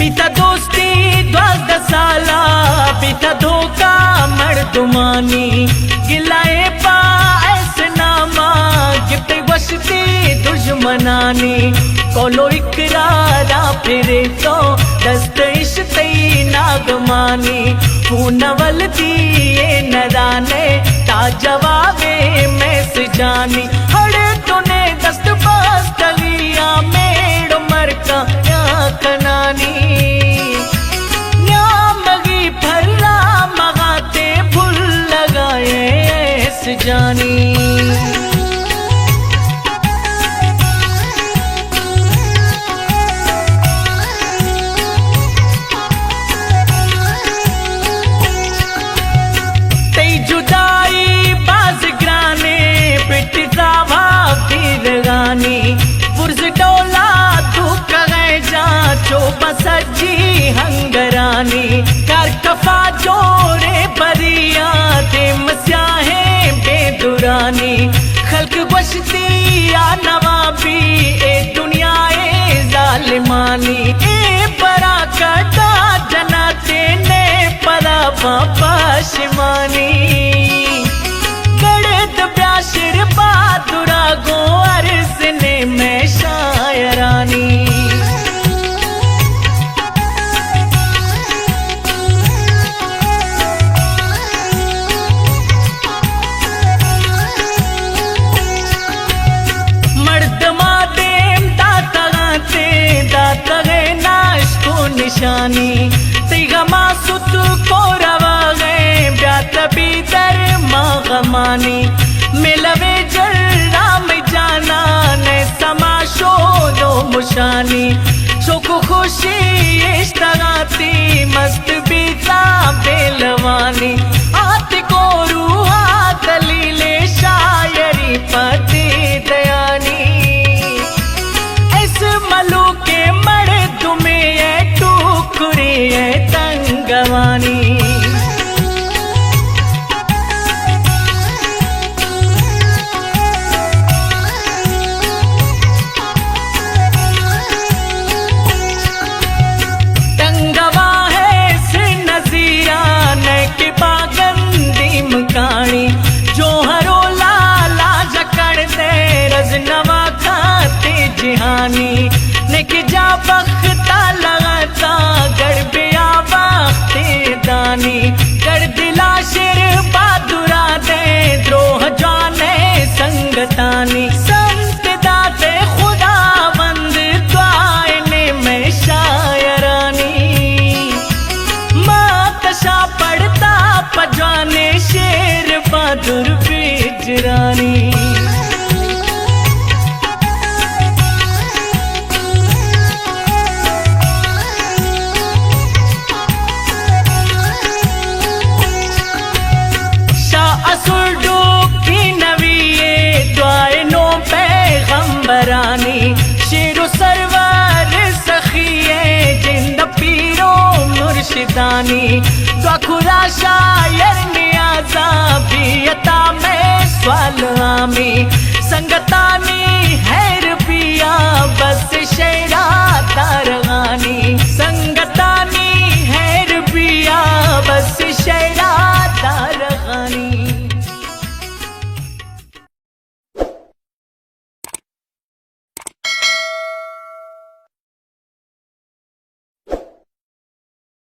بیتا دوستی دوازدہ سالا، بیتا دھوکا مردمانی، گلائے پا ایس ناما، گپتے وشتی دژمنانی، قول و اقرارا پھرے تو دست اش تئی ناگمانی، فون ول دیے ندانے تا جواب میسجانی، ہڑ تو نے دست بستگی آ میڑ مرکا یا کنانی، یا مگی پھرا مغاتے بھل لگائے ایس جانی۔ تئی جدائی باز گرانے، پٹ زاوا پیرگانی، برز ڈولا دھوکہ گئے جا چو بسجی ہنگرانی، کار کفا جوڑے بریا دیم سیاہیں بے دورانی، خلق گوشتی آ نوابی اے دنیا اے ظالمانی، اے پرا کٹا جناتے نے پدا پا پاشمانی، گڑت بیا شیر بہادرا گوں ارسنے میں شاعرانی۔ مردما دیم داتگاں تے داتگے ناشکو نشانی، تئی غما ست کو روگے بیا تبی در ما غمانی، ملوے جرام جانان سما شود و مشانی، شوق و خوشی اشتغاتی مست بیتا بیلوانی، آتی کو روحا دلیل شاعری پتی دیانی، اس ملوک مڑ تمہیں اے ٹوکری اے تنگوانی۔ تنگوا ہے سن نظیران کہ باگندی مکانی، جوہر و لالا جکڑ دے رزنوا کاتے جہانی، نک جا بختا لگتا گڑ بیا وقت دانی، گڑ دلا شیر بہادرا دے دروہ جانے سنگتانی، سنت داتے خداوند دعائے نے میں شاعرانی، مات شا پڑتا پجوانے شیر بہادر بی جرانی۔ شاہ اسل ڈوکی نوی اے دعائے نو پیغمبرانی، شیر و سرور سخی اے جند پیر و مرشدانی، دعا خدا شاعر نیازا بی عطا میں سوال آمی، سنگتانی